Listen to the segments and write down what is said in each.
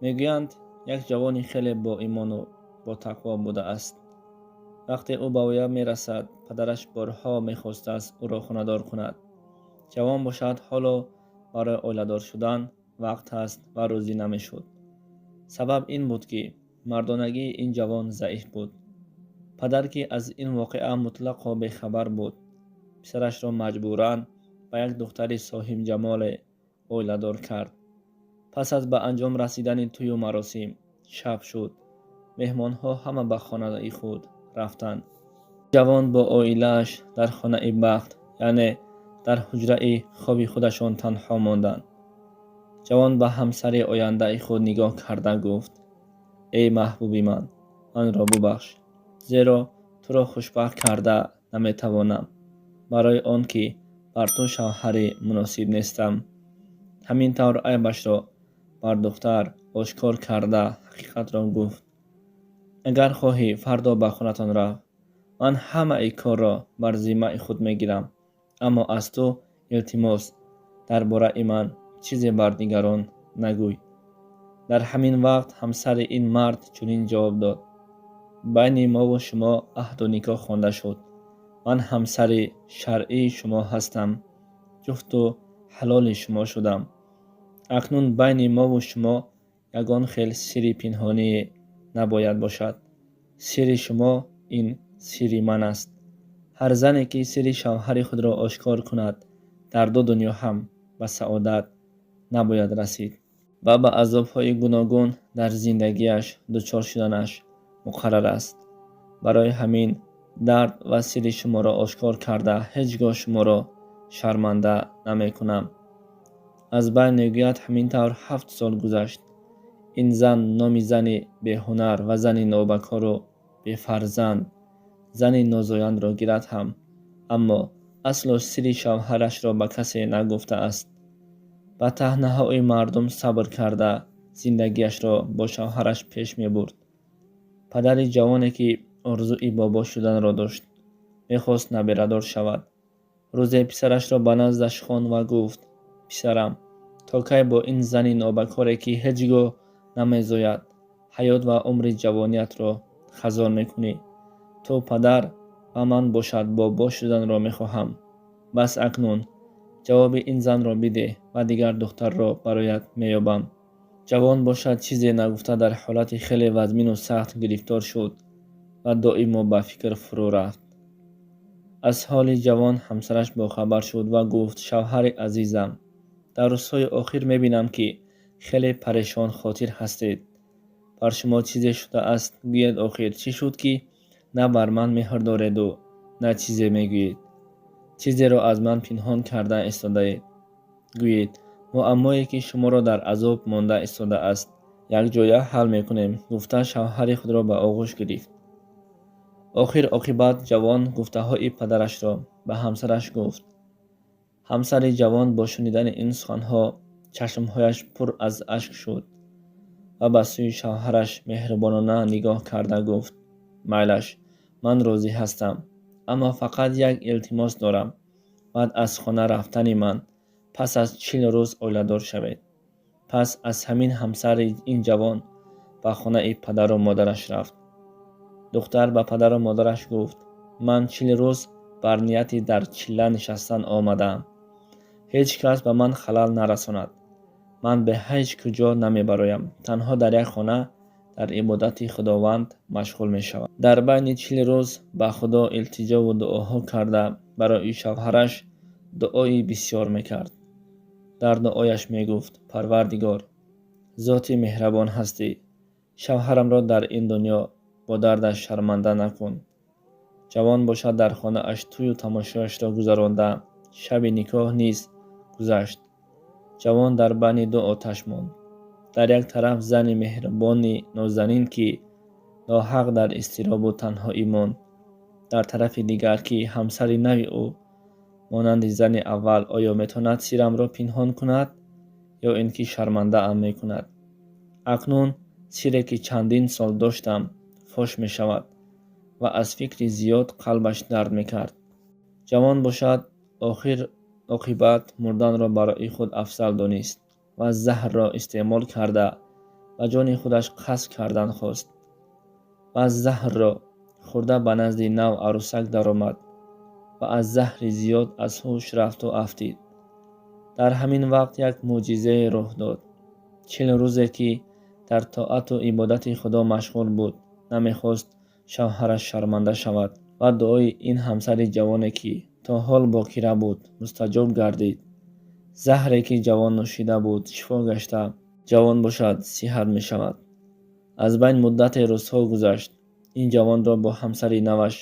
Мегӯянд, як ҷавони хеле боимону ботақво будааст. Вақте ӯ ба воя мерасад, падараш борҳо мехостааст ӯро хонадор кунад. Ҷавон бошад, ҳоло барои оиладор шудан вақт ҳаст ва розӣ намешуд. Сабаб ин буд, ки мардонагии ин ҷавон заиф буд. Падар, ки аз ин воқеа мутлақо бехабар буд, писарашро маҷбуран ба як духтари соҳибҷамоле оиладор кард. Пас аз ба анҷом расидани тӯю маросим, шаб шуд. Меҳмонҳо ҳама ба хонаи худ рафтанд. Ҷавон бо оилааш дар хонаи бахт, яъне дар ҳуҷраи хоби худашон танҳо монданд. Ҷавон ба ҳамсари ояндаи худ нигоҳ карда гуфт: «Эй маҳбуби ман, манро бубахш, зеро туро хушбахт карда наметавонам, барои он ки бар ту шавҳари муносиб нестам». Ҳамин тавр айбашро бар духтар ошкор карда, ҳақиқатро гуфт: «Агар хоҳӣ, фардо ба хонатон рав. Ман ҳамаи корро бар зиммаи худ мегирам, аммо аз ту илтимос, дар бораи ман чизе бар дигарон нагӯй». Дар ҳамин вақт ҳамсари ин мард чунин ҷавоб дод: «Байни мову шумо аҳду никоҳ хонда шуд. Ман ҳамсари шаръии шумо ҳастам, ҷуфту ҳалоли шумо шудам. Акнун байни мову шумо ягон хел сирри пинҳоние набояд бошад. Сирри шумо ин сирри ман аст. Ҳар зане, ки сирри шавҳари худро ошкор кунад, дар ду дунё ҳам ба саодат набояд расид ва ба азобҳои гуногун дар зиндагиаш дучор шуданаш муқаррар аст. Барои ҳамин дард ва сирри шуморо ошкор карда, ҳеҷ гоҳ шуморо шарманда намекунам». Аз байн, мегӯяд, ҳамин тавр 7 сол гузашт. Ин зан номи зани беҳунар ва зани нобакору бефарзанд, зани нозояндро гирад ҳам, аммо асло сирри шавҳарашро ба касе нагуфтааст. Ба таънаҳои мардум сабр карда, зиндагиашро бо шавҳараш пеш мебурд. Падари ҷавоне, ки орзуи бобо шуданро дошт, мехост наберадор шавад, рӯзе писарашро ба наздаш хонд ва гуфт: «Писарам, то кай бо ин зани нобакоре, ки ҳеҷ гоҳ намезояд, ҳаёт ва умри ҷавониятро хазон мекунӣ? Ту падар ва ман бошад бобо шуданро мехоҳам. Бас, акнун ҷавоби ин занро бидеҳ ва дигар духтарро бароят меёбам». Ҷавон бошад, чизе нагуфта, дар ҳолати хеле вазмину сахт гирифтор шуд ва доимо ба фикр фурӯ рафт. Аз ҳоли ҷавон ҳамсараш бохабар шуд ва гуфт: «Шавҳари азизам, дар рӯзҳои охир мебинам, ки хеле парешон хотир ҳастед. Бар шумо чизе шудааст? Гӯед, охир чӣ шуд, ки на бар ман меҳр дореду, на чизе мегӯед? Чизеро аз ман пинҳон карда истодаед. Гӯед, муаммое, ки шуморо дар азоб монда истодааст, якҷоя ҳал мекунем», гуфта, шавҳари худро ба оғӯш гирифт. Охир оқибат ҷавон гуфтаҳои падарашро ба ҳамсараш гуфт. Ҳамсари ҷавон бо шунидани ин суханҳо чашмҳояш пур аз ашк шуд ва ба сӯи шавҳараш меҳрубонона нигоҳ карда гуфт: «Майлаш, ман розӣ ҳастам, аммо фақат як илтимос дорам. Баъд аз хона рафтани ман пас аз 40 рӯз оиладор шавед». Пас аз ҳамин ҳамсари ин ҷавон ба хонаи падару модараш рафт. Духтар ба падару модараш гуфт: «Ман 40 рӯз бар нияти дар чилла нишастан омадаам. Ҳеҷ кас ба ман халал нарасонад. Ман ба ҳеҷ куҷо намебароям, танҳо дар як хона дар ибодати Худованд машғул мешавам». Дар байни 40 рӯз ба Худо илтиҷову дуоҳо карда, барои шавҳараш дуои бисёр мекард. Дар дуояш мегуфт: «Парвардигор, зоти меҳрабон ҳастӣ, шавҳарамро дар ин дунё бо дардаш шарманда накун». Ҷавон бошад, дар хонааш тӯю тамошояшро гузаронда, шаби никоҳ низ гузашт. Ҷавон дар байни ду оташ монд. Дар як тараф зани меҳрубони нозанин, ки ноҳақ дар изтиробу танҳоӣ монд, дар тарафи дигар, ки ҳамсари нави ӯ монанди зани аввал оё метавонад сирамро пинҳон кунад ё ин ки шармандаам мекунад? Акнун сире, ки чандин сол доштам, фош мешавад. Ва аз фикри зиёд қалбаш дард мекард. Ҷавон бошад, охир оқибат мурданро барои худ афзал донист ва заҳрро истеъмол карда, Ба ҷони худаш қасд кардан хост ва заҳрро хӯрда ба назди нав арӯсак даромад ва аз заҳри зиёд аз ҳуш рафту афтид. Дар ҳамин вақт як мӯъҷизае рух дод. 40 рӯзе ки дар тоату ибодати Худо машғул буд, намехост шавҳараш шарманда шавад ва дуои ин ҳамсари ҷавоне, ки то ҳол бокира буд, мустаҷоб гардид. Заҳре ки ҷавон нӯшида буд, шифо гашта, ҷавон бошад, сиҳат мешавад. Аз байн муддате рӯзҳо гузашт. Ин ҷавонро бо ҳамсари наваш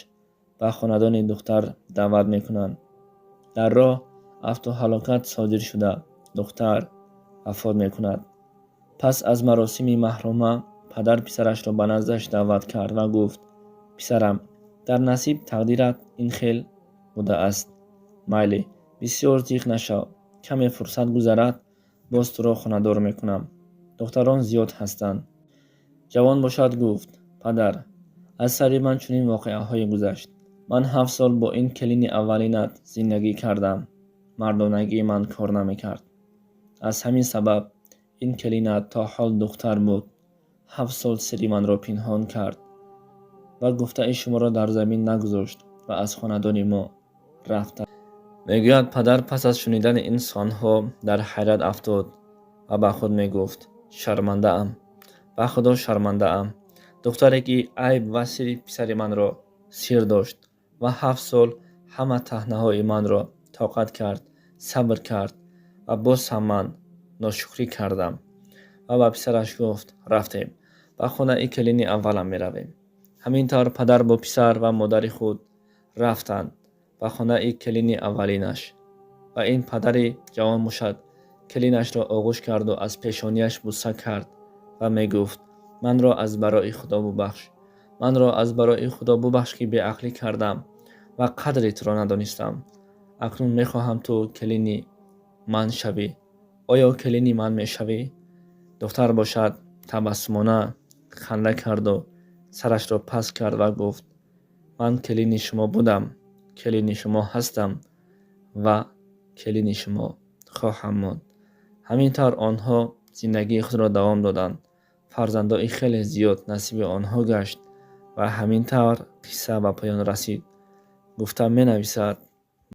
ба хонадони духтар даъват мекунанд. Дар роҳ афту ҳалокат содир шуда, духтар вафот мекунад. Пас аз маросими маҳрума падар писарашро ба наздаш даъват кард ва гуфт: «Писарам, дар насиб тақдират ин хел будааст. Майли, бисёр зиқ нашав. Каме фурсат гузарад, боз туро хонадор мекунам. Духтарон зиёд ҳастанд». Ҷавон бошад гуфт: «Падар, аз сари ман чунин воқеаҳое гузашт. Ман 7 сол бо ин келини аввалинат зиндагӣ кардам. Мардонагии ман кор намекард. Аз ҳамин сабаб ин келинат то ҳол духтар буд, 7 сол сири манро пинҳон кард ва гуфтаи шуморо дар замин нагузошт ва аз хонадони мо рафта». Мегӯяд, падар пас аз шунидани ин суханҳо дар ҳайрат афтод ва ба худ мегуфт: «Шармандаам, ба Худо шармандаам. Духтаре ки айб ва сири писари манро сир дошт ва 7 сол ҳама таҳнаҳои манро тоқат кард, сабр кард ва боз ҳам ман ношукрӣ кардам». Ва ба писараш гуфт: «Рафтем, ба хонаи келини аввалам меравем». Ҳамин тавр падар бо писар ва модари худ рафтанд ба хонаи келини аввалинаш ва ин падари ҷавон бошад, келинашро оғӯш карду аз пешонияш буса кард ва мегуфт: «Манро аз барои Худо бубахш, манро аз барои Худо бубахш, ки беақлӣ кардам ва қадри туро надонистам. Акнун мехоҳам ту келини ман шавӣ. Оё келини ман мешавӣ?» Духтар бошад, табассумона ханда карду сарашро паст кард ва гуфт: «Ман келини шумо будам, келини шумо ҳастам ва келини шумо хоҳам монд». Ҳамин тавр онҳо зиндагии худро давом доданд. Фарзандои хеле зиёд насиби онҳо гашт ва ҳамин тавр қисса ба поён расид, гуфта менависад.